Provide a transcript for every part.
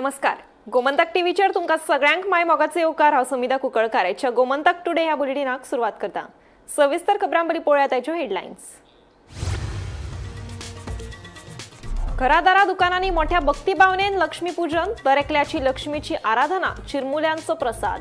नमस्कार, गोमंतक टीव्हीचेर तुमकां सगळ्यांक my मोगाचे येवकार. हांव सुमिता कुंकळकार. आयच्या गोमंतक टुडे ह्या बुलेटिनाक सुरवात करता. सविस्तर खबरां बरी पळोवया ताच्यो हेडलायन्स. घरादारा दुकानांनी मोठ्या भक्तिभावनेन लक्ष्मीपूजन, दरेकल्याची लक्ष्मीची आराधना, चिरमुल्यांचो प्रसाद.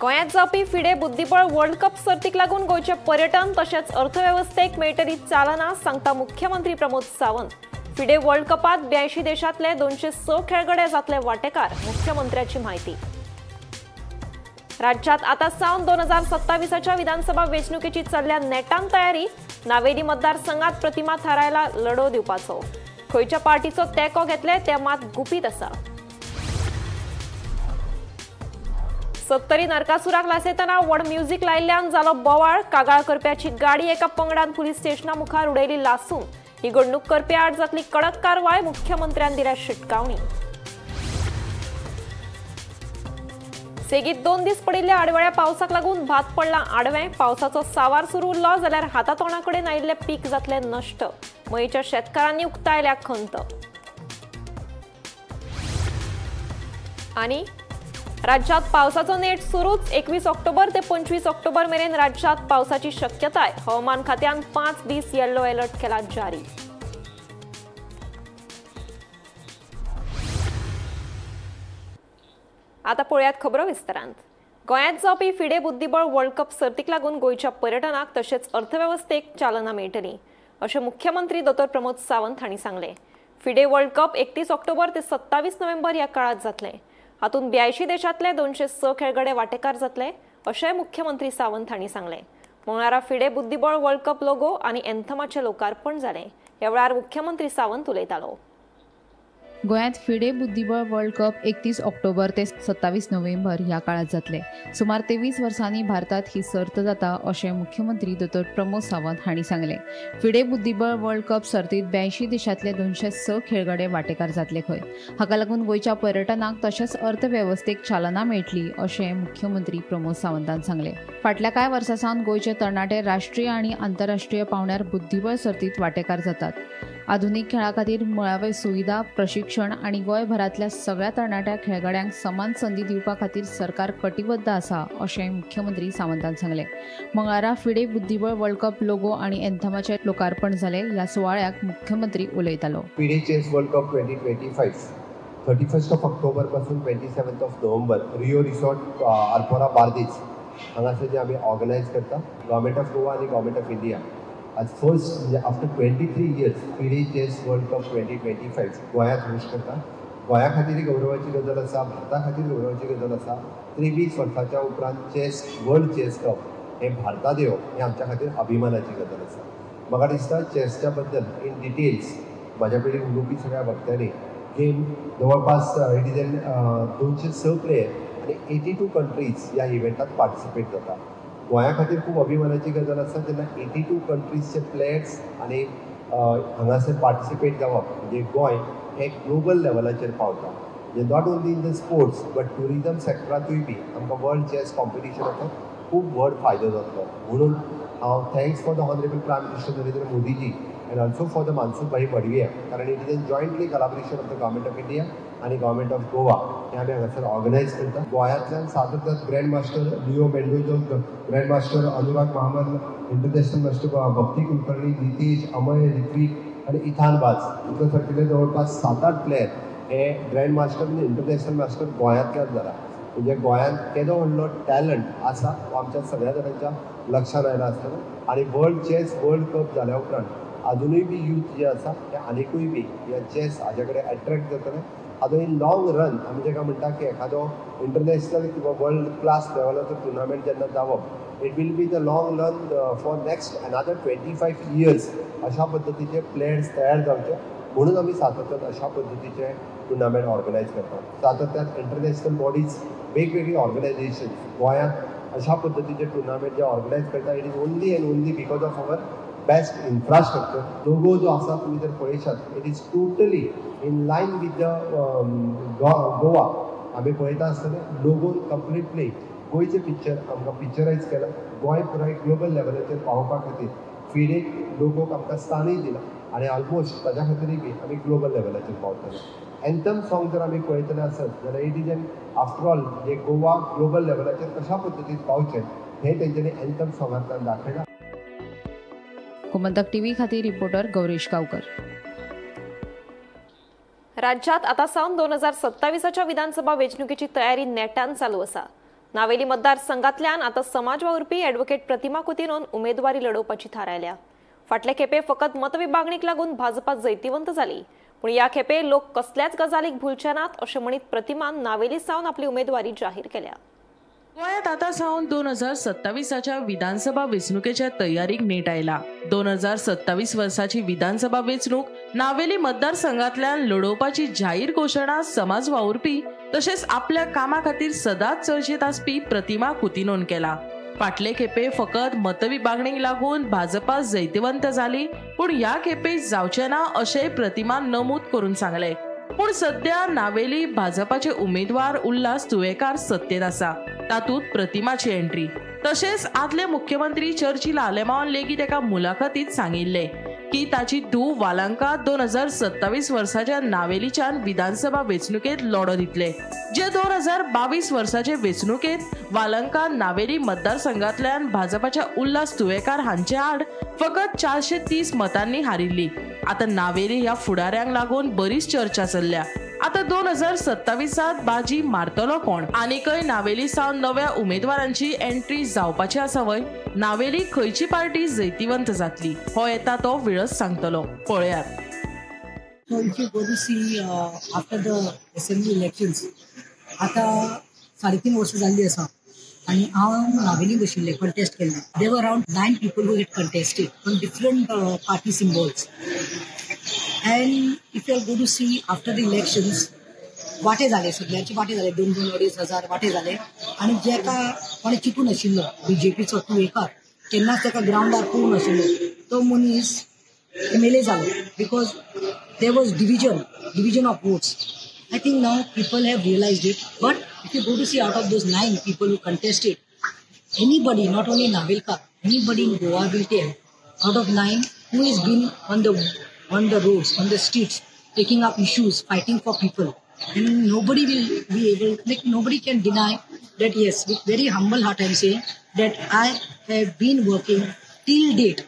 गोंयांत जावपी फिडे बुद्धिबळ वर्ल्ड कप सर्तीक लागून गोंयचें पर्यटन तशेंच अर्थवेवस्थेक मेळटली चालना, सांगता मुख्यमंत्री प्रमोद सावंत. फिडे वर्ल्ड कपांत 82 देशांतले 206 खेळगडे जातले वांटेकार, मुख्यमंत्र्याची म्हायती. राज्यात आतां सावन 2027च्या विधानसभा वेंचणुकेची चल्ल्या नेटान तयारी. नावेली मतदारसंघात प्रतिमा थारायला लढो दिवपाचो. खंयच्या पार्टीचो तेंको घेतले ते मात गुपीत आसा. सत्तरी नरकासुराक लासयतना व्हड म्युझिक लायिल्ल्यान जालो बोवाळ. कागाळ करप्याची गाडी एका पंगडान पुलीस स्टेशना मुखार उडयली लासून. ही घडणूक करप्या आड जातली कडक कारवाय, मुख्यमंत्र्यान दिल्या शिटकावणी. सेगीत 2 दीस पडिल्ल्या आडवेळ्या पावसाक लागून भात पडला आडवें. पावसाचो सावार सुरू उरलो जाल्यार हाता तोंडा कडेन आयिल्लें पीक जातलें नश्ट. मयेच्या शेतकारांनी उक्तायल्या खंत. आनी राज्यात पावसाचो नेट सुरूच. 21 ऑक्टोबर ते 25 ऑक्टोबर मेरेन राज्यात पावसाची शक्यताय. हवामान खात्यान 5 दीस येलो अलर्ट केला जारी. आता पळयात खबरो विस्तारांत. गोंयांत जावपी फिडे बुद्धिबळ वर्ल्ड कप सर्तीक लागून गोंयच्या पर्यटनाक तशेंच अर्थवेवस्थेक चालना मेळटली, अशें मुख्यमंत्री दोतोर प्रमोद सावंत हांणी सांगलें. फिडे वर्ल्ड कप 31 ऑक्टोबर ते 27 नोव्हेंबर ह्या काळांत जातलें. हातूंत 82 देशांतले 206 खेळगडे वांटेकार जातले, अशेंय मुख्यमंत्री सावंत हांणी सांगलें. मंगळारा फिडे बुद्धिबळ वर्ल्ड कप लोगो आनी एन्थमाचें लोकार्पण जालें. ह्या वेळार मुख्यमंत्री सावंत उलयतालो. गोंयांत फिडे बुद्धिबळ वर्ल्ड कप 31 ऑक्टोबर ते 27 नोव्हेंबर ह्या काळात जातले. सुमार 23 वर्सांनी भारतात ही सर्त जाता, अशें मुख्यमंत्री दोतोर प्रमोद सावंत हांणी सांगलें. फिडे बुद्धिबळ वर्ल्ड कप सर्तीत 82 देशांतले 206 खेळगडे वांटेकार जातले खंय. हाका लागून गोंयच्या पर्यटनाक तशेंच अर्थवेवस्थेक चालना मेळटली, अशें मुख्यमंत्री प्रमोद सावंतान सांगलें. फाटल्या कांय वर्सां सावन गोंयचे तरणाटे राष्ट्रीय आनी आंतरराष्ट्रीय पांवड्यार बुद्धिबळ सर्तीत वांटेकार जातात. आधुनीक खेळा खातीर मुळावे सुविधा, प्रशिक्षण आनी गोंयभरांतल्या सगळ्या तरणाट्या खेळगड्यांक समान संदी दिवपा खातीर सरकार कटिबद्ध आसा, अशें मुख्यमंत्री सावंतान सांगलें. मंगळारा फिडे बुद्धिबळ वर्ल्ड कप लोगो आनी एन्थमाचें लोकार्पण जालें. ह्या सुवाळ्याक मुख्यमंत्री उलयतालो. FIDE chess world cup 2025 31 October पासून 27 नोव्हेंबर रियो रिसॉर्ट आरपोरा बार्देस हांगासर जे आमी ऑर्गनायज करता. गव्हर्मेंट ऑफ गोवा आनी गव्हर्मेंट ऑफ इंडिया आज फर्स्ट म्हणजे after 23 years FIDE chess world cup 2025 गोंयांत होस्ट करता. गोंया खातीर गौरवाची गजाल आसा, भारता खातीर गौरवाची गजाल आसा. 23 वर्साच्या उपरांत चेस वर्ल्ड चेस कप हें भारतांत येवप हें आमच्या खातीर अभिमानाची गजाल आसा. म्हाका दिसता चेसच्या बद्दल इन डिटेल्स म्हाज्या पयलीं उलोवपी सगळ्या वक्त्यांनी गेम जवळपास it is an 206 player आनी 82 कंट्रीज ह्या इव्हेंटात पार्टिसिपेट जाता. गोंया खातीर खूब अभिमानाची गजाल आसा जेन्ना 82 कंट्रीजचे प्लेयर्स आनी हांगासर पार्टिसिपेट जावप म्हणजे गोंय हें ग्लोबल लेवलाचेर पावता. म्हणजे not only in the sports but tourism सेक्टरांतूय बी आमकां वर्ल्ड चेस कॉम्पिटिशनाचो खूब व्हड फायदो जातलो. म्हणून हांव thanks for the honourable prime minister Narendra Modiji and also for the Mansukh bhai Mandaviya, कारण it is an jointly collaboration of the government of India आनी government of Goa हे आमी हांगासर ऑर्गनायज करता. गोंयांतल्यान सातत्यान grand master Leo Mendoza, grand master Anurag Mahamal, international master Bhakti Kulkarni, Nitesh, Amay, Ritwik आनी ethane बाज इतले सारकिल्ले जवळपास 7-8 प्लेयर हे ग्रँड मास्टर म्हणजे इंटरनॅशनल मास्टर गोंयांतल्यान जाला. म्हणजे गोंयांत केदो व्हडलो टॅलंट आसा तो आमच्या सगळ्या जाणांच्या लक्षांत आयला आसतलो. आनी वर्ल्ड चेस वर्ल्ड कप जाल्या उपरांत आजुनूय बी यूथ जे आसा ते आनिकूय बी ह्या चेस हाज्या कडेन एट्रेक्ट जातले. आतां इन लॉंग रन आमी जेका म्हणटा की एखादो इंटरनॅशनल किंवा वर्ल्ड क्लास लेवलाचो टुर्नामेंट जेन्ना जावप it will be the long run for next another 25 years अशा पद्दतीचे प्लेयर्स तयार जावचे म्हणून आमी सातत्यान अशा पद्दतीचे टुर्नामेंट ऑर्गनायज करतात. सातत्यान इंटरनॅशनल बॉडीज वेगवेगळी ऑर्गनायझेशन गोंयांत अशा पद्दतीचे टुर्नामेंट जे ऑर्गनायज करता it is only and only because of our best infrastructure. Logo जो आसा तुमी जर पळयशात it is totally in line with the Goa. आमी पळयता आसतना लोगोन कंप्लिटली गोंयचें पिक्चर आमकां पिक्चरायज केलां. गोंय पुराय ग्लोबल लेवलाचेर पावोवपा खातीर फिडे लोगोक आमकां स्थानूय दिलां आनी ऑलमोस्ट ताज्या खातीरूय बी आमी ग्लोबल लेवलाचेर पावतले. एन्थम सॉंग जर आमी पळयतले आसत जाल्यार it is an after all J Goa global लेवलाचेर कशा पद्दतीन पावचें हें तेंच्यांनी एन्थम सॉंगांतल्यान दाखयलां. गोमंतक टीव्ही खातीर रिपोर्टर गौरेश गावकर. राज्यात आता सावन 2027च्या विधानसभा वेंचणुकेची तयारी नेटान चालू आसा. नावेली मतदारसंघातल्यान आता समाज वावुरपी ॲडव्होकेट प्रतिमा कुतिन्होन उमेदवारी लढोवपाची थारायल्या. फाटले खेपे फकत मतविभागणीक लागून भाजपा जैतिवंत जाली, पूण ह्या खेपे लोक कसल्याच गजालीक भुलचे नात अशें म्हणीत प्रतिमान नावेली सावन आपली उमेदवारी जाहीर केल्या. गोंयांत आतां सावन 2027च्या विधानसभा वेंचणुकेच्या तयारीक नेट आयला. 2027 वर्साची विधानसभा वेंचणूक नावेली मतदारसंघांतल्यान लढोवपाची जाहीर घोशणा समाज वावुरपी तशेंच आपल्या कामा खातीर सदांच चर्चेंत आसपी प्रतिमा कुतिन्होन केला. फाटले खेपे फकत मतविभागणीक लागून भाजपा जैतिवंत जाली, पूण ह्या खेपे जावचें ना अशें प्रतिमान नमूद करून सांगलें. पूण सध्या नावेली भाजपाचे उमेदवार उल्हास तुयेंकार सत्तेत आसा, तातूंत प्रतिमाची एंट्री. तशेंच आदले मुख्यमंत्री चर्चिल आलेमांवान लेगीत एका मुलाखतीत सांगिल्लें की ताची धूव वालांका 2027 वर्साच्या नावेलीच्यान विधानसभा वेंचणुकेंत लढो दितले, जे 2022 वर्साचे वेंचणुकेंत वालंका नावेली मतदारसंघांतल्यान भाजपाच्या उल्हास तुयेंकार हांचे आड फकत 430 मतांनी हारिल्ली. आतां नावेली ह्या फुडाऱ्यांक लागून बरीच चर्चा चल्ल्या. आतां 2027 बाजी मारतलो कोण? आनीकय नावेली सावन नव्या उमेदवारांची एंट्री जावपाची आसा वय? नावेली खंयची पार्टी जैतिवंत जातली हो येता तो वेळच सांगतलो. पळयात. So if you go to see after the assembly elections, आतां 3.5 वर्सां जाल्ली आसा आनी हांव नावेली बशिल्लें कंटेस्ट केल्लें. There were around 9 people who had contested on different party symbols. And if you go to see after the elections, वांटे जाले, सगळ्यांचे वांटे जाले, 2-2 2.5 हजार वांटे जाले. आनी जेका कोणें चिंतून नाशिल्लो बीजेपीचो तुयेंकार केन्नाच ताका ग्रावंडार पळोवंक नाशिल्लो तो मनीस MLA जालो, because there was division of votes. I think now people have realized it. But if you go to see out of those 9 people who contested, anybody, not only Navelkar, anybody in Goa will tell, out of 9, who has been on the roads, on the streets, taking up issues, fighting for people. And nobody will be able, like nobody can deny that yes, with very humble heart I am saying that I have been working till date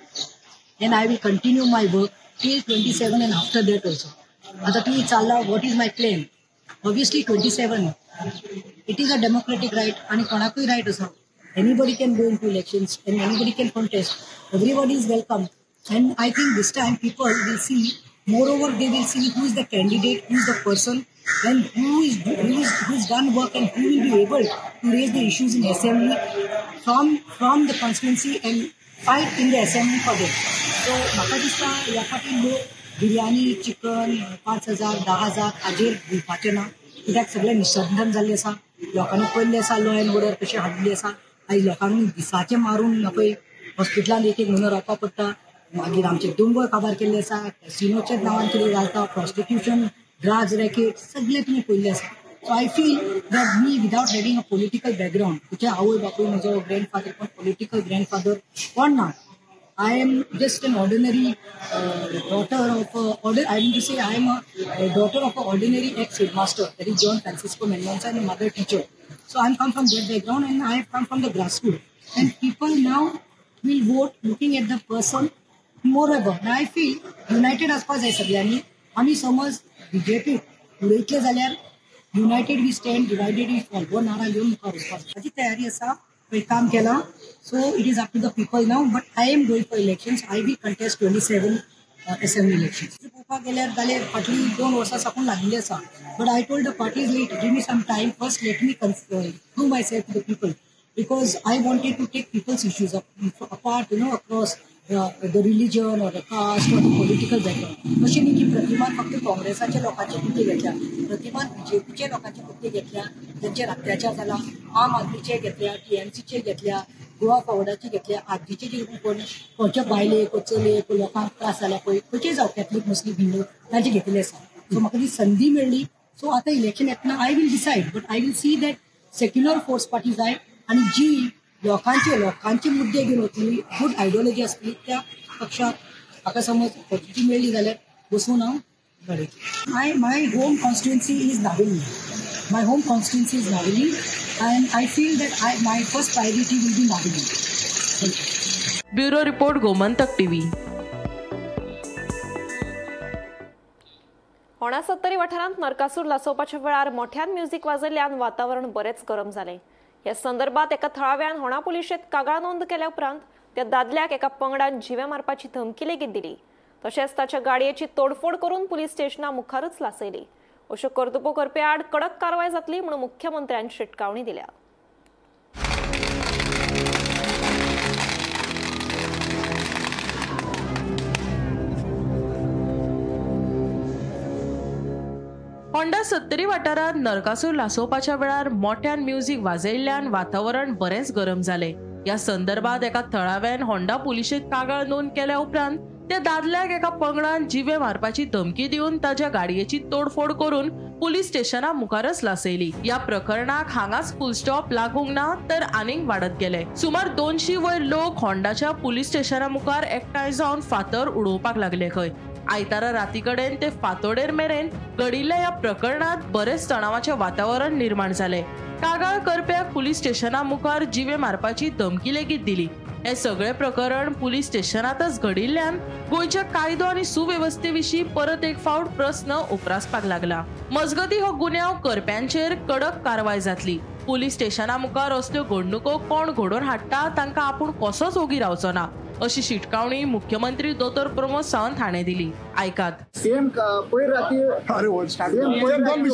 and I will continue my work till 27 and after that also. आता तुम्ही चालला, what is my claim? Obviously 27, it is a democratic right आणि कोणाकूय right आसा. Anybody can go into elections and anybody can contest. Everybody is welcome. And I think this time people will see, moreover they will see who is the candidate, who is the person and who is done work and who will be able to raise the issues in assembly from the constituency and fight in the assembly for them. So म्हाका दिसता ह्या फाटीं लोक biryani, chicken, 5,000 10,000 हाजेर भिवपाचें ना, कित्याक सगळें निसंदन जाल्लें आसा. लोकांनी पयल्लें आसा लॉ एंड ऑर्डर कशें हाडिल्लें आसा. आयज लोकांनी दिसाचें मारून पळय हॉस्पिटलांत एक एक म्हयनो रावपाक पडटा. मागीर आमचे दोंगर काबार केल्ले आसा, कॅसिनोच्या नांवान कितें घालता, प्रॉस्टिट्यूशन, ड्रग्स रॅकेट सगळें तुमी पळयल्लें आसा. So I feel that me without having a political background, तुझ्या आवय बापूय म्हजो ग्रँडफादर कोण पॉलिटिकल ग्रँडफादर कोण ना, I am just an ordinary daughter of I mean to say I am a daughter of a ordinary ex headmaster, that is John Francisco Mendonca, and mother teacher. So I am come from that background and I have come from the grassroot. And people now will vote looking at the person. Moreover, I feel united आसपा जाय सगळ्यांनी. आमी समज BJP उडयतले जाल्यार united we stand, divided we fall हो नारा घेवन मुखार वचपाक जाय. ताजी तयारी आसा, पळय काम केलां. So it is up to the people now, but I am going for elections. I will contest 27 assembly elections. पळोवपाक गेल्यार जाल्यार फाटलीं 2 वर्सां साकून लागिल्ली आसा. But I told the parties, let give me some time first, let me prove myself to the people, because I wanted to take people's issues apart, you know, across the religion or the caste or the political background. अशें न्ही की प्रतिमान फक्त काँग्रेसाच्या लोकांचे मुद्दे घेतल्या, प्रतिमान बीजेपीच्या लोकांचे मुद्दे घेतल्या, ज्यांचेर अत्याचार जाला, आम आदमीचे घेतल्या, टीएमसीचे घेतल्या, गोवा फॉवर्डाचे घेतल्या, आजीचे जे कोण खंयच्या बायलेक चलयेक लोकांक त्रास जाल्या पळय, खंयचेय जावं, कॅथलीक, मुस्लीम, हिंदू, तांचे घेतिल्ले आसा. सो म्हाका ती संदी मेळ्ळी. सो आतां इलेक्शन येतना I will decide, but I will see that secular force party जाय आनी जी लोकांचे लोकांचे मुद्दे घेवन वतली, गुड आयडियोलॉजी आसतली त्या पक्षाक म्हाका समज ऑपॉर्च्युनिटी मेळ्ळी जाल्यार बसून हांव लडयतलें. My home constituency is Navelim. My home constituency is Navelim and I feel that my first priority will be Navelim. Thank you. Bureau report, Gomantak TV. Honda Sattari वाठारांत नरकासूर लासोवपाच्या वेळार मोठ्यान म्युझिक वाजयल्ल्यान वातावरण बरेंच गरम जालें. ह्या संदर्भात एका थळाव्यान होणा पुलिशेंत कागाळ नोंद केल्या उपरांत त्या दादल्याक एका पंगडान जिवे मारपाची धमकी लेगीत दिली. तशेंच ताच्या गाडयेची तोडफोड करून पुलीस स्टेशना मुखारच लासयली. अश्यो कर्तुपो करपी आड कडक कारवाय जातली म्हणून मुख्यमंत्र्यान शिटकावणी दिल्या. होंडा सत्तरी वाठारांत नरकासूर लासोवपाच्या वेळार मोठ्यान म्युझिक वाजयल्ल्यान वातावरण बरेंच गरम जालें. ह्या संदर्भात एका थळाव्यान होंडा पुलिशेंत कागाळ नोंद केल्या उपरांत त्या दादल्याक एका पंगडान जिवे मारपाची धमकी दिवन ताच्या गाडयेची तोडफोड करून पुलीस स्टेशना मुखारच लासयली. ह्या प्रकरणाक हांगाच फुल स्टॉप लागूंक ना तर आनीक वाडत गेले. सुमार 200 वयर लोक होंडाच्या पुलीस स्टेशना मुखार एकठांय जावन फातर उडोवपाक लागले खंय. आयतारा राती कडेन ते फातोडेर मेरेन घडिल्ल्या ह्या प्रकरणात बरेच तणावाचें वातावरण निर्माण जालें. कागाळ करप्याक पुलीस स्टेशना मुखार जिवे मारपाची धमकी लेगीत दिली. हे सगळे प्रकरण पुलीस स्टेशनातच घडिल्ल्यान गोंयच्या कायदो आनी सुवेवस्थे विशीं परत एक फावट प्रस्न उप्रासपाक लागला. मजगती हो गुन्यांव करप्यांचेर कडक कारवाय जातली. पुलीस स्टेशना मुखार असल्यो घडणुको कोण घडोवन हाडटा तांकां आपूण कसोच ओगी रावचो ना अशी शिटकावणी मुख्यमंत्री दोतोर प्रमोद सावंत हाणें दिली. आयकात. सेम पयर राती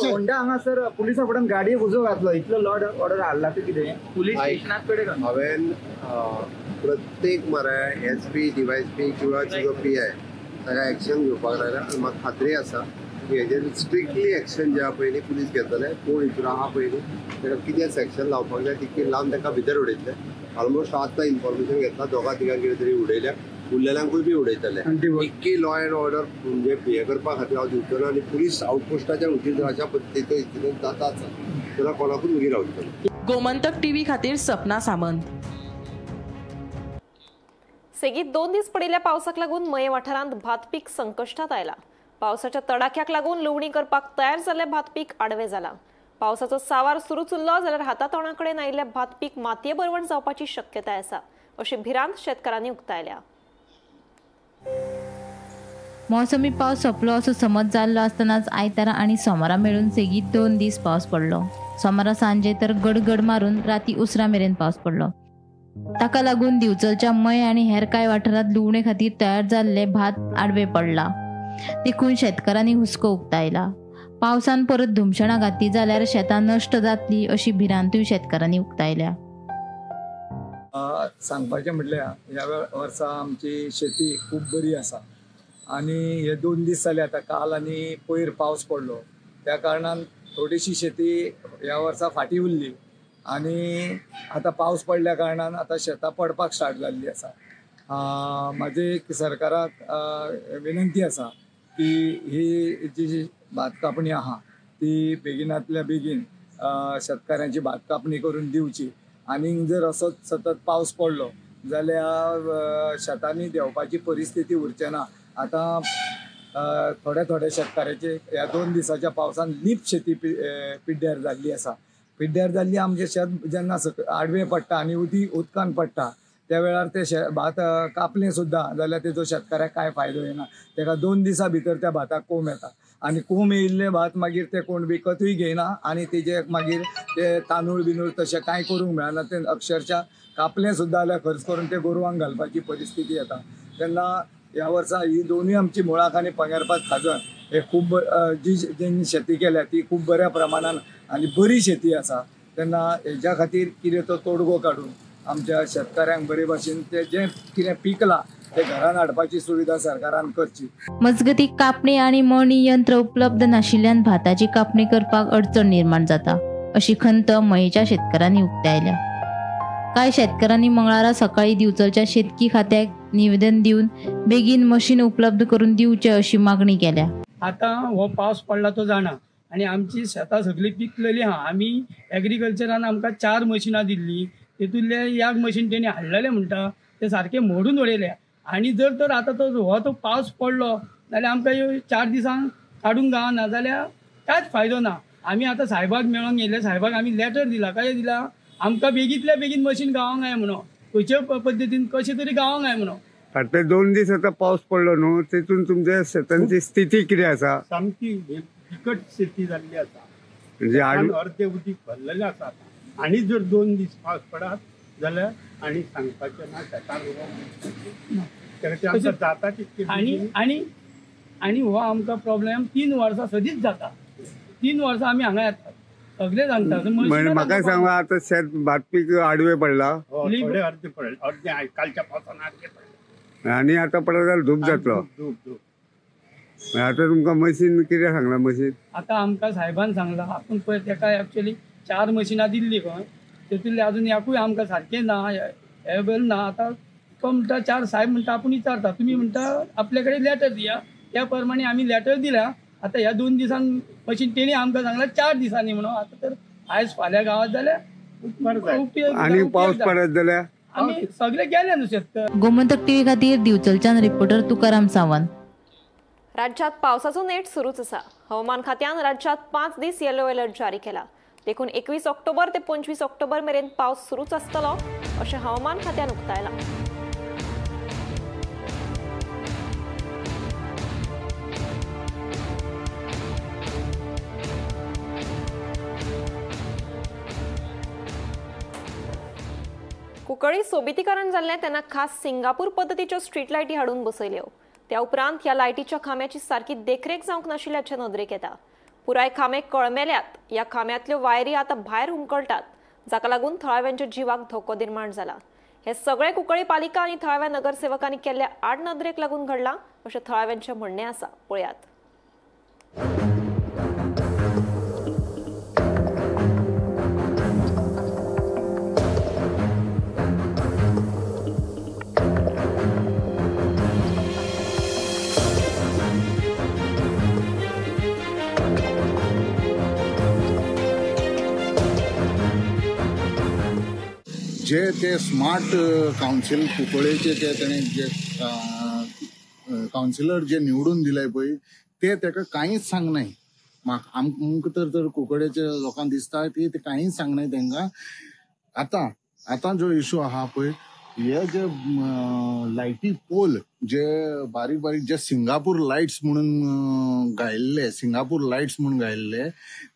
होंडा हांगासर पुलिसां फुड्यान गाडयेक उजो घातलो. इतलो लॉ ऑर्डर हाडला ते कितें पुलीस स्टेशनाक कडेन हांवें प्रत्येक मरे एस पी डीवायएसपी किंवा तुजो पी I ताका एक्शन घेवपाक लागला आनी म्हाका खात्री आसा की हेजेर स्ट्रिक्टली एक्शन जे आहा पयलीं पुलीस घेतले. कोण हितून आहा पयलीं ताका कितें सेक्शन लावपाक जाय तितकें लावन ताका भितर उडयतले. ऑलमोस्ट आतां इन्फॉर्मेशन घेतला दोगा तिगां कितें तरी उडयल्या, उरलेल्यांकूय बी उडयतले. इतकी लॉ एंड ऑर्डर म्हणजे हें करपा खातीर हांव दिवचो ना आनी पुलीस आउटपोस्टाच्या वतीन अशा पद्दतीचो इन्सिडंट जाता आसा तेन्ना कोणाकूच उगी रावचो ना. गोमंतक टीव्ही खातीर सपना सामंत. सेगीत 2 दीस पडिल्ल्या पावसाक लागून मये वाठारांत भात पीक संकश्टात आयला. पावसाच्या तडाख्याक लागून लुवणी करपाक तयार जाल्लें भात पीक आडवें जालां. पावसाचो सावार सुरूच उरलो जाल्यार हाता तोंडा कडेन आयिल्लें भात पीक मातये भरवण जावपाची शक्यताय आसा अशी भिरांत शेतकारांनी उक्तायल्या. मोसमी पावस सोंपलो असो समज जाल्लो आसतनाच आयतारा आनी सोमारा मेळून सेगीत 2 दीस पावस पडलो. सोमारा सांजे तर गडगड मारून राती उसरा मेरेन पावस पडलो. ताका लागून दिवचलच्या मये आनी हेर कांय वाठारांत लुवणे खातीर तयार जाल्ले भात आडवे पडला. देखून शेतकारांनी हुस्को उक्तायला. पावसान परत धुमशणां घातली जाल्यार शेतां नश्ट जातली अशी भिरांतूय शेतकारांनी उक्तायल्या. सांगपाचें म्हटल्यार ह्या वर्सा आमची शेती खूब बरी आसा आनी हे 2 दीस जाले आतां काल आनी पयर पावस पडलो त्या कारणान थोडीशी शेती ह्या वर्सा फाटीं उरली आनी आतां पावस पडल्या कारणान आतां शेतां पडपाक स्टार्ट जाल्ली आसा. म्हाजी एक सरकाराक विनंती आसा की ही जी भात कापणी आहा ती बेगिनांतल्या बेगीन शेतकाऱ्यांची भात कापणी करून दिवची. आनी जर असोच सतत पावस पडलो जाल्यार शेतांनी देंवपाची परिस्थिती उरची ना. आतां थोड्या थोड्या शेतकाऱ्याचे ह्या 2 दिसाच्या पावसान लीप शेती पिड्ड्यार जाल्ली आसा. पिड्ड्यार जाल्ली आमचें शेत जेन्ना आडवें पडटा आनी उदकान पडटा त्या वेळार ते भात कापलें सुद्दां जाल्यार तेजो शेतकाऱ्याक कांय फायदो येना. तेका 2 दिसां भितर त्या भाताक कोंब येता आनी कोंब येयल्लें भात मागीर ते कोण विकतूय घेयना आनी तेजे मागीर ते तांदूळ बिंदूळ तशें कांय करूंक मेळना. ते अक्षरशा कापलें सुद्दां जाल्यार खर्च करून ते गोरवांक घालपाची परिस्थिती येता. तेन्ना ह्या वर्सा ही दोनूय आमची मुळाक आनी पंगेरपाक खाजन हे खूब जी जेंनी शेती केल्या ती खूब बऱ्या प्रमाणान आनी बरी शेती आसा. तेन्ना हेज्या खातीर कितें तो तोडगो काडून आमच्या शेतकाऱ्यांक बरे भाशेन ते जें कितें पिकलां ते घरान हाडपाची सुविधा सरकारान करची. मजगती कापणी आनी मळणी यंत्र उपलब्ध नाशिल्ल्यान भाताची कापणी करपाक अडचण निर्माण जाता अशी खंत मयेच्या शेतकारांनी उक्तायल्या. कांय शेतकारांनी मंगळारा सकाळी दिवचलच्या शेतकी खात्याक निवेदन दिवन बेगीन मशीन उपलब्ध करून दिवचे अशी मागणी केल्या. आतां हो पावस पडला तो जाणा आनी आमची शेतां सगळीं पिकलेली आहा. आमी एग्रीकल्चरान आमकां 4 मशिनां दिल्ली, तेतूंतले याग मशीन तेणी हाडलेलें म्हणटा ते सारकें मोडून उडयले. आनी जर तर आतां तो हो तो पावस पडलो जाल्यार आमकां ह्यो 4 दिसांक काडूंक गावना जाल्यार कांयच फायदो ना. आमी आतां सायबाक मेळोंक येयले, सायबाक आमी लेटर दिला, कशें दिला आमकां बेगींतल्या बेगीन मशीन गावोंक जाय म्हणून, खंयचे पद्दतीन कशें तरी गावोंक जाय म्हणून. फाटले 2 दीस आतां पावस पडलो न्हू, तेतून तुमच्या शेतांची स्थिती कितें आसा? सामकी बिकट स्थिती जाल्ली आसा, म्हणजे अर्दे उदीक भरलेलें आसा. आनी जर 2 दीस पावस पडत जाल्यार आनी सांगपाचें ना, शेतान जाता तितकें. आनी आनी आनी हो आमकां प्रॉब्लेम 3 वर्सां सदींच जाता. 3 वर्सां आमी हांगा येतात, सगळे सांगतात. म्हाका सांगा आतां शेत भात पीक आडवें पडलां, अर्दे पडलें, अर्दे कालच्या पावसान अर्दे पडलें आनी आतां पडत जाल्यार धूप जातलो. आतां तुमकां मशीन कितें सांगलां? मशीन आतां आमकां सायबान सांगलां, आपूण पळय तेका एक्चुअली 4 मशिनां दिल्ली खंय, तेतूंतलें अजून एकूय आमकां सारकें ना, एवेलेबल ना. आतां तो म्हणटा 4 सायब म्हणटा आपूण विचारता, तुमी म्हणटा आपल्या कडेन लेटर दिया, त्या प्रमाणे आमी लेटर दिल्या. आतां ह्या 2 दिसान मशीन तेणी आमकां सांगलां 4 दिसांनी म्हणून. आतां तर आयज फाल्यां गावात जाल्यार आनी पावस पडत जाल्यार आमी सगळे गेले न्हू शेतकर. गोमंतक टीव्ही खातीर दिवचलच्यान रिपोर्टर तुकाराम सावंत. राज्यात पावसाचो नेट सुरूच आसा. हवामान खात्यान राज्यात 5 दीस येलो अलर्ट जारी केला. देखून 21 ऑक्टोबर ते 25 ऑक्टोबर मेरेन पावस सुरूच आसतलो अशें हवामान खात्यान उक्तायलां. कुंकळ्ळी सोबितीकरण जाल्लें तेन्ना खास सिंगापूर पद्दतीच्यो स्ट्रीट लायटी हाडून बसयल्यो. त्या उपरांत ह्या लायटीच्या खांब्याची सारकी देखरेख जावंक नाशिल्ल्याचें नदरेक येता. पुराय खांबे कळमेल्यात. ह्या खांब्यांतल्यो वायरी आतां भायर हुमकळटात, जाका लागून थळाव्यांच्या जिवाक धोको निर्माण जाला. हे सगळे कुंकळ्ळी पालिका आनी थळाव्या नगरसेवकांनी केल्ल्या आडनदरेक लागून घडलां अशें थळाव्यांचें म्हणणें आसा. पळयात. जे ते स्मार्ट कावन्सील कुंकळ्ळेचे जे तेणे जे कावन्सिलर जे निवडून दिले पळय ते तेका कांयच सांगनाय. म्हाका आमकां तर कुंकळ्ळेच्या लोकांक दिसता की ते कांयच सांगनाय तेंकां. आतां आतां जो इशू आहा पळय, हे जे लायटी पोल जे बारीक बारीक जे सिंगापूर लायट्स म्हणून घायल्ले, सिंगापूर लायट्स म्हणून घायल्ले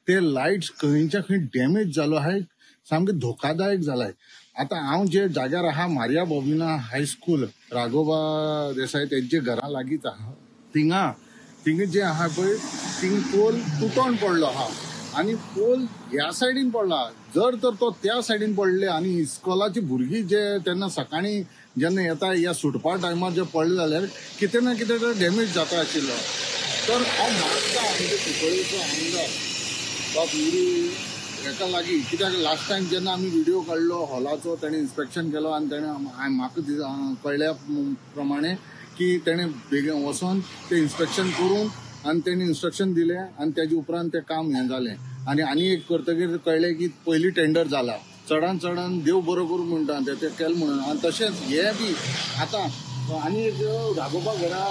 ते लायट्स खंयच्या खंय डॅमेज जालो आहाय, सामकें धोकादायक जालाय. आतां हांव जे जाग्यार आहा, मारिया बॉबिना हायस्कूल राघोबा देसाय तेंचे घरा लागींच आहा, थिंगा थिंगा जे आहा पळय थिंग पोल तुटोन पडलो आहा आनी पोल ह्या सायडीन पडला. जर तर तो त्या सायडीन पडले आनी इस्कॉलाची भुरगीं जे तेन्ना सकाळीं जेन्ना येता ह्या सुटपा टायमार जे पडले जाल्यार कितें ना कितें तर डॅमेज जाता आशिल्लो. तर हांव मागता आमच्या कुंकळ्ळेचो आमदार बाब युरी हेका लागीं, कित्याक लास्ट टायम जेन्ना आमी व्हिडियो काडलो हॉलाचो तेणें इन्स्पेक्शन केलो आनी तेणें म्हाका कळ्ळ्या प्रमाणे की तेणें बेगीन वचोन तें इन्स्पेक्शन करून आनी तेणें इन्स्ट्रक्शन दिलें आनी तेजे उपरांत तें काम हें जालें. आनी आनी एक करतकीर कळ्ळें की पयलीं टेंडर जाला, चडान चडान देव बरो करूं म्हणटा तें केलें म्हणून. आनी तशेंच हें बी आतां आनी एक राघोबा घरा,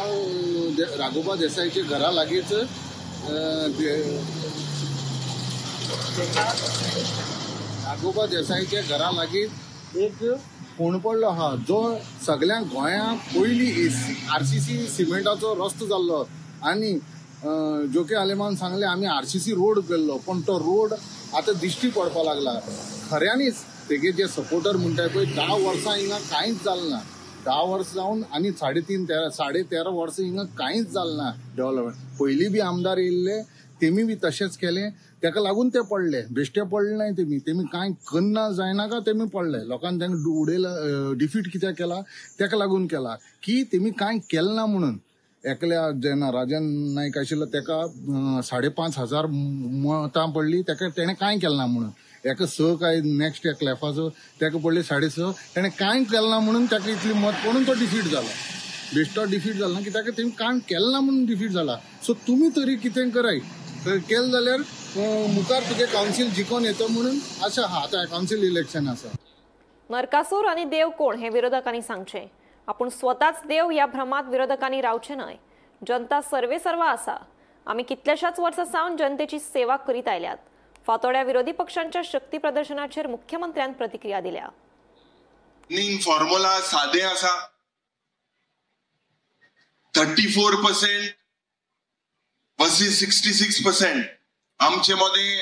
राघोबा देसायच्या घरा लागींच राघोबा देसायच्या घरा लागींच एक फोंड पडलो आहा, जो सगळ्या गोंया पयलीं आरसीसी सिमेंटाचो रस्तो जाल्लो आनी जोके आलेमान सांगलें आमी आरसीसी रोड केल्लो, पण तो रोड आतां दिश्टी पडपाक लागला. खऱ्यांनीच तेगे जे सपोर्टर म्हणटाय पळय, 10 वर्सां हिंगा कांयच जालें ना, 10 वर्सां जावन आनी 13.5 13.5 वर्सां हिंगा कांयच जालें ना डेव्हलपमेंट. पयलीं बी आमदार येयल्ले तेमी बी तशेंच केलें, तेका लागून ते पडले, बेश्टे पडले नाय तेमी, तेमी कांय करना जायना तेमी पडले. लोकांनी तांकां उडयला, डिफीट कित्याक केला तेका लागून केला की तेमी कांय केलें ना म्हणून. एकल्या जेन्ना राजन नायक आशिल्लो तेका 5,500 मतां पडली, तेका तेणें कांय केलें ना म्हणून. एका 6 काय नॅक्स्ट एक क्लॅफाचो तेका पडली 6.5, तेणें कांय केलें ना म्हणून तेका इतली मत पडून तो डिफीट जाला. बेश्टो डिफीट जाला ना कित्याक तेमी कांय केलें ना म्हणून डिफीट जाला. सो तुमी तरी कितें कराय, केलें जाल्यार मुखार तुगे कावन्सील जिखोन येता म्हणून आशा आहा. आतां कावन्सील इलेक्शन आसा. नरकासूर आनी देव कोण हे विरोधकांनी सांगचें. आपूण स्वताच देव ह्या भ्रमात विरोधकांनी रावचें न्हय. जनता सर्वेसर्वा आसा. आमी कितल्याशाच वर्सां सावन जनतेची सेवा करीत आयल्यात. फातोड्या विरोधी पक्षांच्या शक्ती प्रदर्शनाचेर मुख्यमंत्र्यान प्रतिक्रिया दिल्या. फॉर्म्युला सादे आसा, 34% वर्सेस 66%. आमचे मदें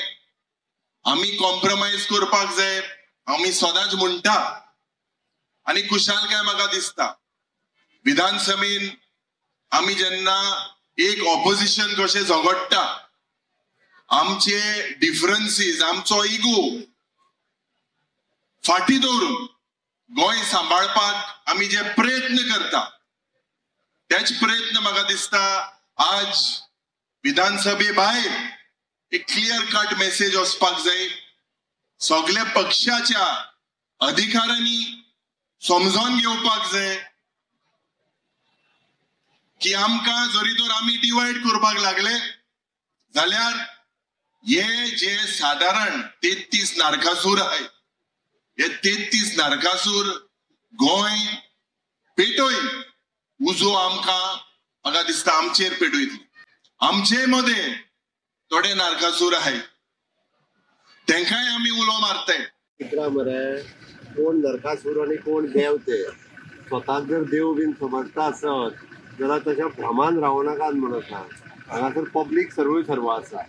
आमी कॉम्प्रोमायज करपाक जाय, आमी सदांच म्हणटा आनी खुशालकाय म्हाका दिसता. विधानसभेन आमी जेन्ना एक ऑपोजिशन कशें झगडटा, आमचे डिफरन्सीस, आमचो इगो फाटी दवरून गोंय सांबाळपाक आमी जे प्रयत्न करता, तेच प्रयत्न म्हाका दिसता आज विधानसभे भायर एक क्लियर कट मेसेज वचपाक जाय. सगल्या पक्षाच्या अधिकाऱ्यांनी समजून घेवपाक जाय की आमकां जरी तर आमी डिवायड करपाक लागले जाल्यार हे जे सादारण 33 नरकासूर आहे, हे 33 नरकासूर गोंय पेटोय उजो आमकां म्हाका दिसता आमचेर पेटयतले. आमचे मदें थोडे नरकासूर आहे, तेंकांय आमी उलो मारताय. चित्रां मरे कोण नरकासूर आनी कोण देव ते स्वताक जर देव बीन समजता आसत जाल्यार तशें भ्रमान रावं नाकात म्हणून आसा. हांगासर पब्लीक सर्व सर्व आसा.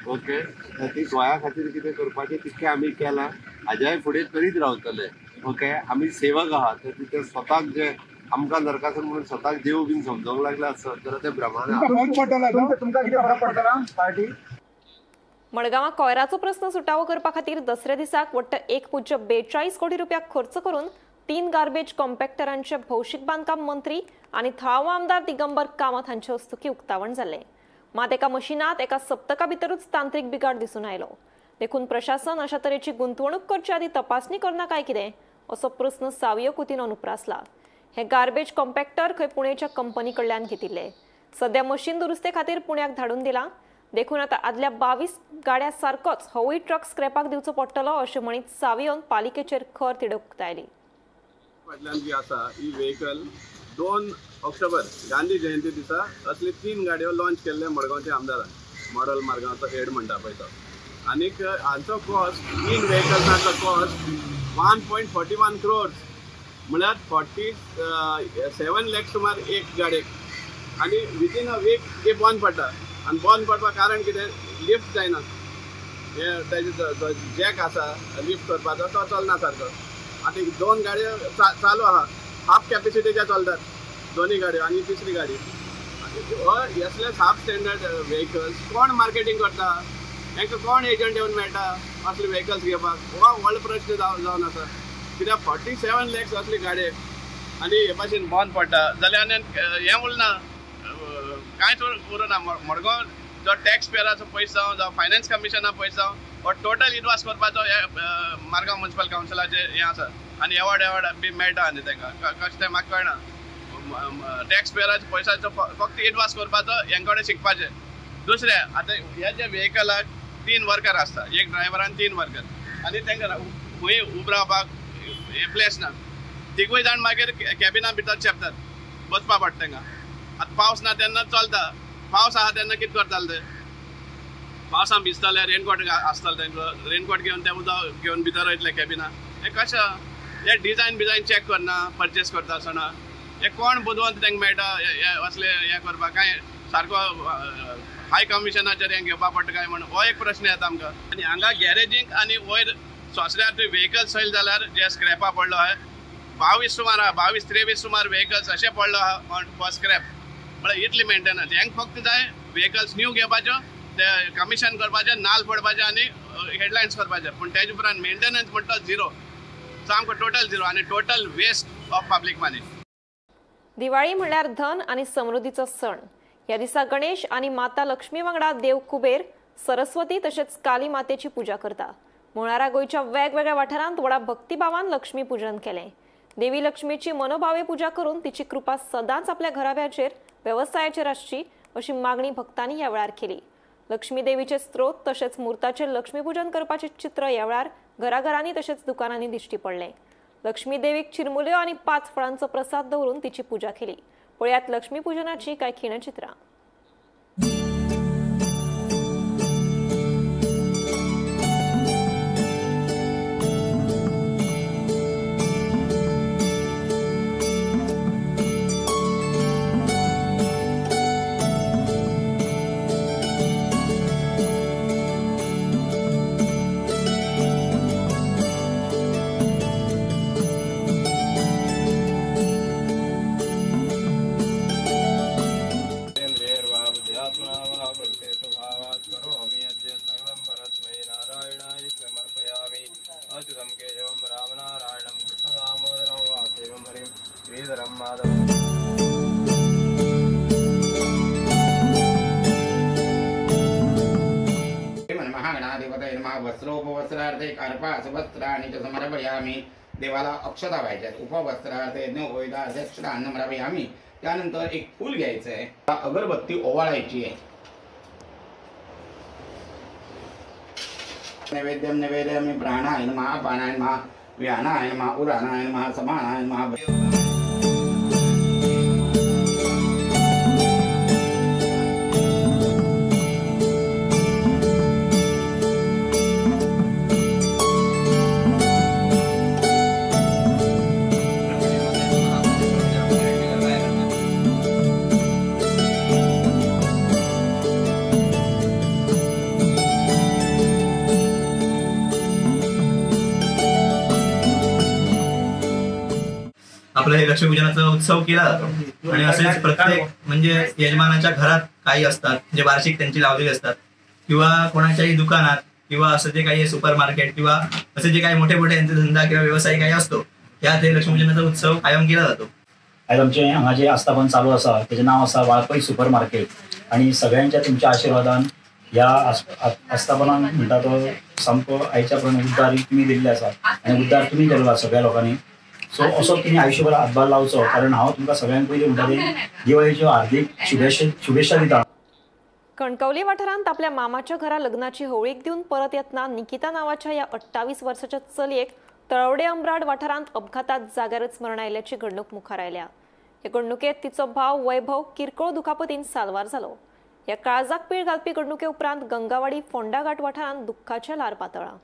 ओके, ती गोंया खातीर कितें करपाचें तितकें आमी केलां, हाज्याय फुडें करीत रावतले. ओके, आमी सेवक आहा, तर तितून स्वताक जे आमकां नरकासूर म्हणून स्वताक देव बीन समजूंक लागले आसत जाल्यार ते भ्रमान. मडगांवां कोयराचो प्रस्न सुटावो करपा खातीर दसऱ्या दिसाक वट्ट 1.42 कोटी रुपया खर्च करून 3 गार्बेज कॉम्पॅक्टरांचे भौशीक बांदकाम मंत्री आनी थळावो आमदार दिगंबर कामत हांचे हस्तुकीं उक्तावण जालें. मात एका मशिनात एका सप्तका भितरूच तांत्रिक बिघाड दिसून आयलो. देखून प्रशासन अशा तरेची गुंतवणूक करचे आदी तपासणी करना काय कितें असो प्रस्न सावियो कुतिनोन उप्रासला. हे गार्बेज कॉम्पॅक्टर खंय पुणेच्या कंपनी कडल्यान घेतिल्ले. सध्या मशीन दुरुस्ते खातीर पुण्याक धाडून दिला. देखून आतां आदल्या 22 गाड्या सारकोच होवूय ट्रक स्क्रॅपाक दिवचो पडटलो अशें म्हणीत सावियोन पालिकेचेर खर तिडक उक्तायली. फाटल्यान जी आसा ही व्हेकल 2 ऑक्टोबर गांधी जयंती दिसा असली 3 गाडयो लॉन्च केल्ले मडगांवच्या आमदारान, मॉडल मार्गांचो हेड म्हणटा पळय तो. आनीक हांचो कॉस्ट 3 व्हेकल्सांचो कॉस्ट 1.41 क्रोर्स, म्हळ्यार 47 लॅक्स सुमार एक गाडयेक. आनी विदीन अ वीक ती बंद पडटा. आनी बंद पडपाक कारण कितें, लिफ्ट जायना, हे तेजे जॅक आसा लिफ्ट करपाचो तो चलना सारको. आतां 2 गाडयो चालू आहा, हाफ कॅपेसिटीच्या चलतात दोन्ही गाडयो आनी तिसरी गाडी. हो असले हाफ स्टँडर्ड व्हेकल्स कोण मार्केटींग करता, तांकां कोण एजंट येवन मेळटा असले व्हेकल्स घेवपाक, हो व्हडलो प्रश्न जावन आसा. कित्याक 47 लॅक्स असली गाडयेक आनी हे भाशेन बंद पडटा जाल्यार आनी हें उरना, कांयच उरना. मडगांव जो टॅक्स पेयराचो पयसो जावं, जावं फायनान्स कमिशना पयसो जावं, हो टोटल इनवास करपाचो हे मार्गांव म्युनिसिपल कावन्सिलाचें हें आसा. आनी एवॉर्ड बी मेळटा आनी तांकां कशें तें म्हाका कळना. टॅक्स पेयराच्या पयशाचो फक्त इनवास करपाचो हें कडेन शिकपाचें. दुसरें आतां ह्या ज्या व्हेकलाक 3 वर्कर आसता, एक ड्रायव्हर आनी 3 वर्कर, आनी तांकां खंय उब रावपाक हें प्लेस ना. तिगूय जाण मागीर कॅबिना भितर चेपतात, बसपा पडटा तांकां. आतां पावस ना तेन्ना चलता, पावस आहा तेन्ना कितें करताले ते, पावसान भिजताले, रेनकोट आसतालो तांचो, रेनकोट घेवन ते उदक घेवन भितर वयतले कॅबिना. हें कशें, हे डिजायन बिजायन चॅक करना परचेस करता आसतना, हे कोण बुदवंत तांकां मेळटा असले हें करपाक, कांय सारको हाय कमिशनाचेर हें घेवपा पडटा काय म्हण हो एक प्रश्न येता आमकां. आनी हांगा गॅरेजींक आनी वयर सोसऱ्यार तुवें व्हेकल्स सयल जाल्यार जे स्क्रॅपा पडलो आहा 22 सुमार आहा, 22-23 सुमार व्हेकल्स अशें पडलो आहा फॉर स्क्रॅप. म्हळ्यार इतली मेंटेनन्स हेंक फक्त जाय व्हेकल्स न्यू घेवपाच्यो, ते कमिशन करपाचें, नाल पडपाचें आनी हेडलायन्स करपाचें, पूण तेजे उपरांत मेंटेनन्स म्हणटा झिरो, सामको टोटल झिरो आनी total waste of public money. Diwali म्हणल्यार धन आनी समृद्धीचो सण. ह्या दिसा गणेश आनी माता लक्ष्मी वांगडा देव कुबेर, सरस्वती तशेंच काली मातेची पुजा करता. मुळारा गोंयच्या वेगवेगळ्या वाठारांत व्हडा भक्तिभावान लक्ष्मी पूजन केलें. देवी लक्ष्मीची मनोभावे पुजा करून तिची कृपा सदांच आपल्या घराब्याचेर, वेवसायाचेर आसची अशी मागणी भक्तांनी ह्या वेळार केली. लक्ष्मी देवीचे स्त्रोत तशेंच मूर्ताचेर लक्ष्मीपूजन करपाचें चित्र ह्या वेळार घराघरांनी तशेंच दुकानांनी दिश्टी पडलें. लक्ष्मी देवीक चिरमुल्यो आनी 5 फळांचो प्रसाद दवरून तिची पूजा केली। पळयात लक्ष्मी पूजनाची काय खिणचित्रां। समर्पयामि। देवाला अक्षता व्हायच्या, उपवस्त्रार्थे यज्ञोपवीतार्थे अक्षता समर्पयामि। त्यानंतर एक फूल घ्यायचं आहे, अगरबत्ती ओवाळायची आहे। नैवेद्यम निवेदयामि प्राणाय नमः, अपानाय नमः, व्यानाय नमः, उदानाय नमः, समानाय नमः। आपलं हे लक्ष्मीपूजनाचा उत्सव केला जातो आणि असेच प्रत्येक म्हणजे यजमानाच्या घरात काही असतात जे वार्षिक त्यांची लावलेली असतात किंवा कोणाच्याही दुकानात किंवा असं जे काही सुपर मार्केट किंवा असे जे काही मोठे मोठे यांचे धंदा किंवा व्यवसाय काही असतो त्यात हे लक्ष्मीपूजनाचा उत्सव कायम केला जातो। आयज आमचें हांगा जें आस्थापन चालू आसा तेजें नांव आसा वाळपय सुपर मार्केट आनी सगळ्यांच्या तुमच्या आशिर्वादान ह्या आस्थापनान म्हणटा तो सामको आयच्या प्रमाणे उद्दार तुमी दिल्ले आसा आनी उद्दार तुमी केल्लो आसा सगळ्या लोकांनी। सो असो तुमी आयुष्यभर हातभार लावचो कारण हांव तुमकां सगळ्यांक पयलीं म्हणटा तें दिवाळेच्यो हार्दीक शुभेच्छा दिता। कणकवली वाठारांत आपल्या मामाच्या घरा लग्नाची होळीक दिवन परत येतना निकिता नावाच्या ह्या 28 वर्साच्या चलयेक तळवडे अम्राड वाठारांत अपघातात जाग्यारच मरण आयिल्ल्याची घडणूक मुखार आयल्या। हे घडणुकेत तिचो भाव वैभव किरकोळ दुखापतीन साल्वार जालो। ह्या काळजाक पीळ घालपी घडणुके उपरांत गंगावाडी फोंडाघाट वाठारांत दुख्खाचें ल्हार पातळ्ळां।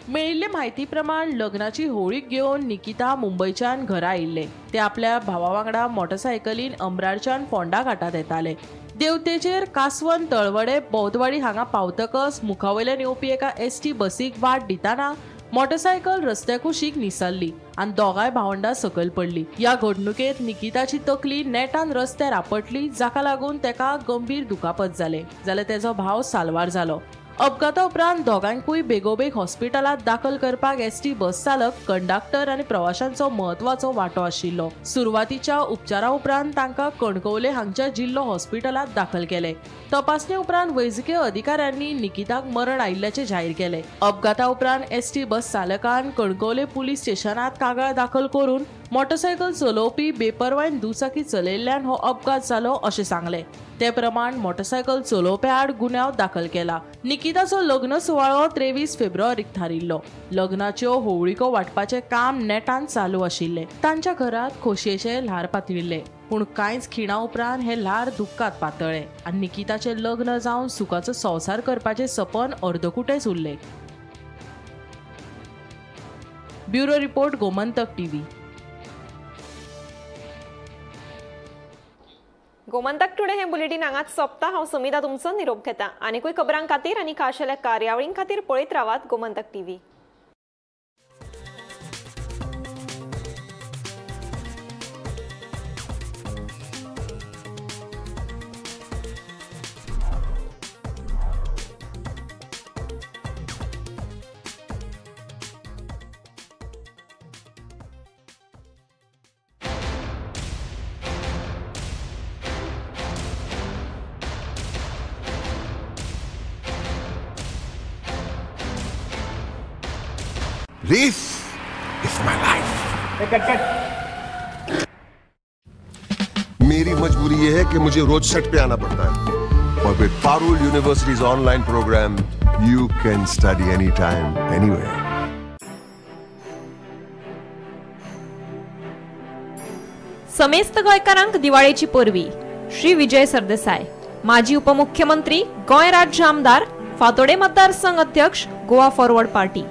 मेळिल्ले म्हायती प्रमाण लग्नाची होळीक घेवन निकिता मुंबयच्यान घरा आयिल्ले। ते आपल्या भावा वांगडा मोटरसायकलीन अम्राडच्यान फोंडा घाटात येताले। देवतेचेर कासवन तळवडे बौद्धवाडी हांगा पावतकच मुखावयल्यान येवपी एका एसटी बसीक वाट दितना मोटरसायकल रस्त्या कुशीक निसरली आनी दोगांय भावंडां सकयल पडली। ह्या घडणुकेत निकिताची तकली नेटान रस्त्यार आपटली, जाका लागून तेका गंभीर दुखापत जाले, जाल्यार तेजो भाव साल्वार जालो। अपघाता उपरांत दोगांकूय बेगोबेग हॉस्पिटलांत दाखल करपाक एसटी बस चालक, कंडक्टर आनी प्रवाशांचो म्हत्वाचो वांटो आशिल्लो। सुरवातीच्या उपचारा उपरांत तांकां कणकवले हांगच्या जिल्लो हॉस्पिटलांत दाखल केले। तपासणे उपरांत वैजकीय अधिकाऱ्यांनी निकिताक मरण आयिल्ल्याचें जाहीर केलें। अपघाता उपरांत एसटी बस चालकान कणकवले पुलीस स्टेशनांत कागाळ दाखल करून मोटरसायकल चलोवपी बेपरवायन दुचाकी चलयल्ल्यान हो अपघात जालो अशें सांगलें। ते प्रमाण मोटरसायकल चलोवप्या आड गुन्यांव दाखल केला। निकिताचो लग्न सुवाळो 23 फेब्रुवारीक थारिल्लो। लग्नाच्यो होवळिको वांटपाचें काम नेटान चालू आशिल्लें। तांच्या घरांत खोशयेचें ल्हार पातळिल्लें, पूण कांयच खिणा उपरांत हें ल्हार दुख्खात पातळ्ळें आनी निकिताचें लग्न जावन सुखाचो संवसार करपाचें सपन अर्दकुटेंच उरलें। Bureau report, Gomantak TV. Gomantak today हे बुलेटिन हांगाच सोंपता। हांव सुमिता तुमचो निरोप घेता। आनीकूय खबरां खातीर आनी खाशेल्या कार्यावळीं खातीर पळयत रावात Gomantak TV. This is my life. Cut, cut. मेरी मजबूरी ये है कि मुझे रोज सेट पे आना पड़ता है और with Parul University's online program, you can study anytime, anywhere. समेस्त गोंयकारांक दिवाळेची परबी. श्री विजय सरदेसाय, माजी उपमुख्यमंत्री, गोंय राज्य आमदार, फातोडे मतदारसंघ अध्यक्ष, गोवा फॉरवर्ड पार्टी.